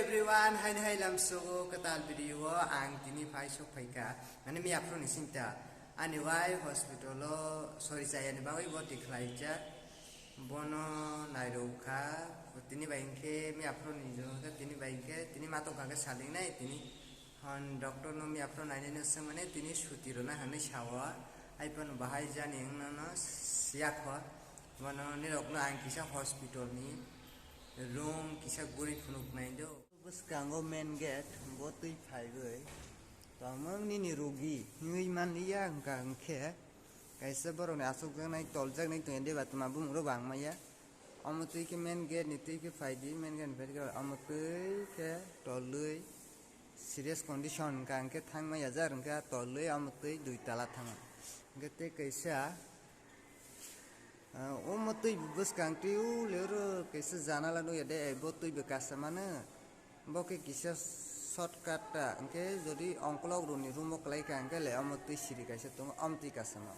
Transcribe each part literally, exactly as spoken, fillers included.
Everyone, haini hai lamsogo kwtal video o ang tini phai sok phaikha. Mane miyaphru ni sinta ani wai hospital o sori chayani bagwi boti khlaijak. Bono nairokha. Tini bai hinkhe miyaphru ni jora tini bai hinkhe tini matok kha khe saling nai tini. Hon doctor no miyaphru nainai no swngmani tini suti rwna hinwi sao. Ai phano bahai jani wngna no siyakho. Bono nirok no ang kisa hospital ni room kisa guri phunuk nai do. Bwskango main gate bo twi phaiwi tongmung nini rugi hinwi manliya wngkha, hwnkhe kaisa borokni achukjaknai toljaknai tongya de ba twma bumung rok bangmaya. Omo twi khe main gate ni twi khe phaidi, main gate ni phaidi khe omo twi khe tolwi serious condition wngkha, hwnkhe thangmaya jar wngkha tolwi omo twi dui tala thangma. Hwnkhe tei kaisa Ah, omo twi bwskang twi o le oro kaisa janala nukya de, bo twi bo kasamano. Bo khe kisa shortcut ta, hwnkhe jodi ongkolok rokni room o kwlai kha, hwnkhe le omo twi siri kaisa tongo, omo twi kasama.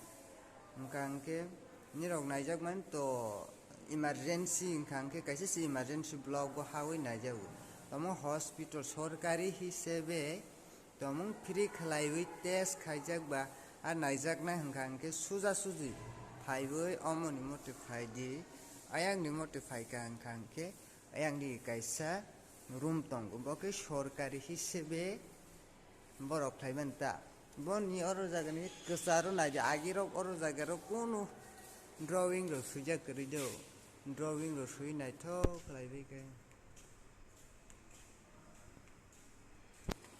Hwnkha hwnkhe nirok naijak mani to emergency wngkha, hwnkhe kaisa se emergency block o hawi naijago. Tamo hospital sorkari hisebe Tongmung free khlaiwi test khaijak ba, a naijaknai hwnkha hwnkhe suja suji phaiwi omoni mote phaidi, ayangni mote phaikha hwnkha hwnkhe ayangni kaisa room tongo, bo khe sorkari hisebe borok khlaiman ta. Boni oro jagani kwcharo naidi, agirok oro jagarok kunu drawing rok swijak kwrwi do, drawing rok swi naithok khlaiwi khe.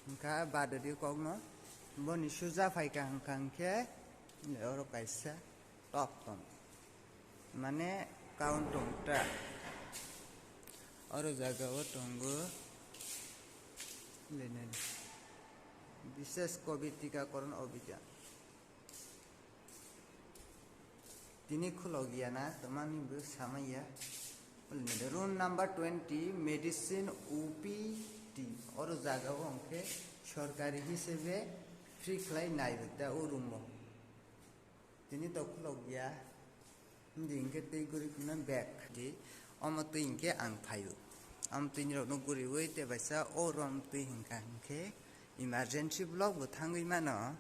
Hwnkha badadi kokno boni suja phaikha hwnkha hwnkhe oro kaisa tok tong, mane count tong ta. Oro jaga o tongo lenani bishesh covid tikakoron obhijan. Tini khulok ya na, tamani bo samaya. Room number twenty, medicine O P D. Oro jaga o hwnkhe sorkari hisebe free khlai nai bo ta o room o. Tini to khulok ya. Hindi hwnkhe tei guri khuna bag di. Omo twi hwnkhe ang phaio. Omo twi nirok no guriwi tei baisa o room twi hwnkha hwnkhe emergency block bo thangwi mano.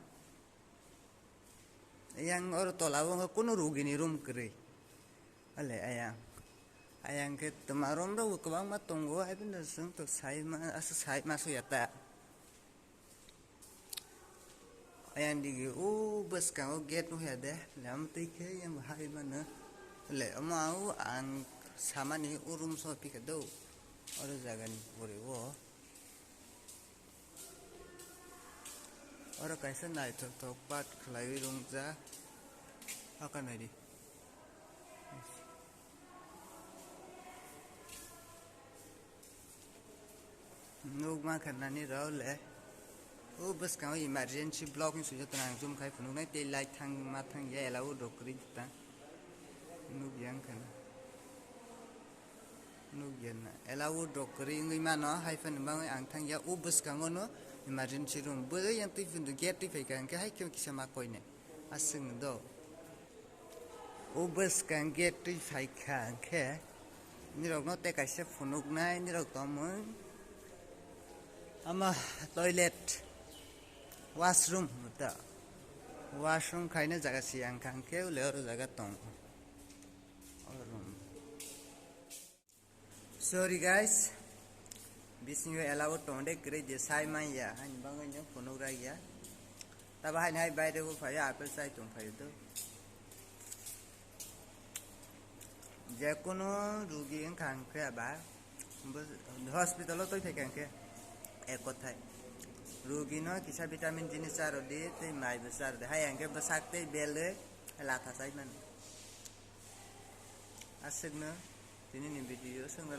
Yang oro tola o wngkha kunu rugini room kwrwi. Ale ayang. Ayang khe twma room rok bo kwbangma tongo, haibino chwng to sai ma, asa sai ma suya ta. Ayang digi o bwskango gate nukya de, le omo twi khe yang hai mano. Le omo ang samani o room so phi khe do. Oro jagani pore o. Oro kaisa naithok thok part khlaiwi rwngjak. Hakha naidi. Nukma kha nani rw le. O bwskango emergency block ni swijak tong, ang zoom khai phunuknai tei light thang ma thang ya, ela o dok kwrwi ta. Nukya wngkha na. Nukya na. Ela o dok kwrwi wngwi mano, hai phano bangwi ang thang ya. O bwskango no emergency room. Bwrwi yang twi phundu gate twi phaikha hwnkhe hai khe kisa ma koinai. Aswk do. O bwskang gate twi phaikha hwnkhe nirokno tei kaisa phunuknai nirok tongmung. Ama toilet, washroom ta. Washroom khaina jaga se ang kha hwnkhe ule oro jaga tongo. Oro room. Sorry guys, bisingo ela o tongde kwrwi je sai manya, haini bagwi no phunuk rak ya. Tabo haini hai baire bo phaio, apple chai tong phaio to. Jekunu rugi wngkha hwnkhe ba, bo hospital o twi phaikha hwnkhe ek kothai. Rugi no kisa vitamin jinis cha rw di, tei mai bo cha rw di. Hai hwnkhe bwsak tei belwi latha chai mano. Aswkno tini ni video swngna